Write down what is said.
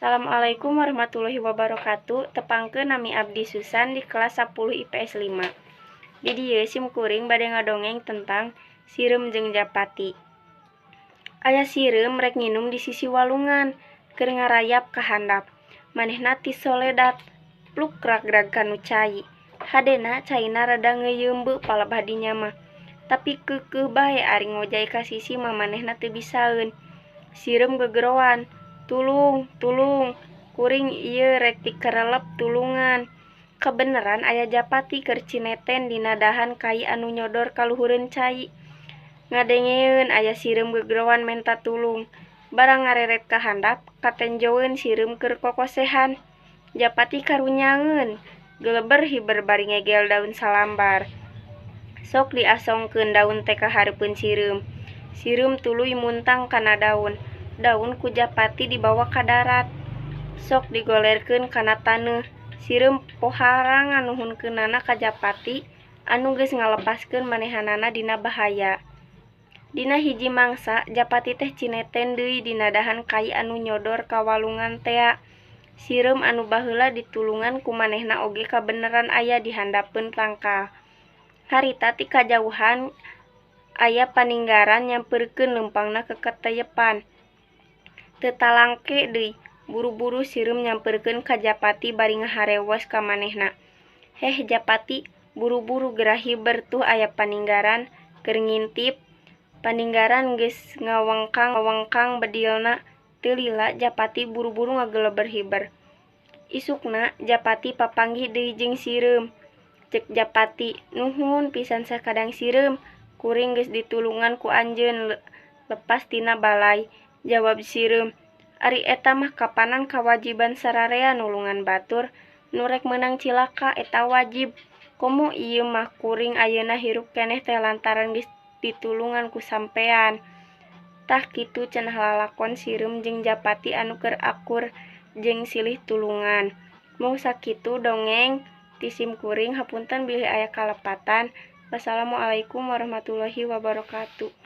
Assalamualaikum warahmatullahi wabarakatuh. Tepangkeun, nami abdi Susan di kelas 10 IPS 5. Di dieu sim kuring bade ngadongeng tentang Sireum jeung Japati. Aya sireum rek nginum di sisi walungan, keur ngarayap ka handap. Manehna tisoledat, pluk ragrag kanu cai. Hadena caina rada ngeuyeumbeuk palebah dinya mah. Tapi keukeuh bae ari ngojay ka sisi mah manehna teu bisaeun. Sireum gegeroan, "Tulung, tulung, kuring ieu rek tikerelep, tulungan." Kabeneran aya japati keur cineten dina dahan kai anu nyodor ka luhureun cai. Ngadengeeun aya sireum gegeroan menta tulung. Barang ngareret ka handap, katenjoeun sireum keur kokosehan. Japati karunyaeun, geleber hiber bari ngegel daun salambar. Sok diasongkeun daun teh ka hareupeun sireum. Sireum tuluy muntang kana daun. Daun ku japati dibawa ka darat. Sok digolerkeun kana taneuh. Sireum pohara nganuhunkeunana ka japati anu geus ngalepaskeun manehanana dina bahaya. Dina hiji mangsa, japati teh cineten deui dina dahan kai anu nyodor ka walungan tea. Sireum anu baheula ditulungan ku manehna oge kabeneran aya di handapeun tangkal. Harita ti kajauhan aya paninggaran nyamperkeun leumpangna keketeyepan. Teu talangke deui, buru-buru sireum nyamperkeun ka japati bari ngaharewos ka manehna. "Heh japati, buru-buru geura hiber, tuh aya paninggaran keur ngintip. Paninggaran geus ngawengkang bedilna." Teu lila japati buru-buru ngageleber hiber. Isukna japati papanggih deui jeung sireum. Ceuk japati, "Nuhun pisan sakadang sireum, kuring geus ditulungan ku anjeun lepas tina balai." Jawab sireum, "Ari eta mah kapanan kawajiban sararea nulungan batur nu rek meunang cilaka, eta wajib. Komo ieu mah kuring ayeuna hirup keneh teh lantaran geus ditulungan ku sampean." Tah, kitu cenah lalakon sireum jeung japati anu keur akur jeung silih tulungan. Mung sakitu dongeng ti sim kuring, hapunten bilih aya kalepatan. Wassalamualaikum warahmatullahi wabarakatuh.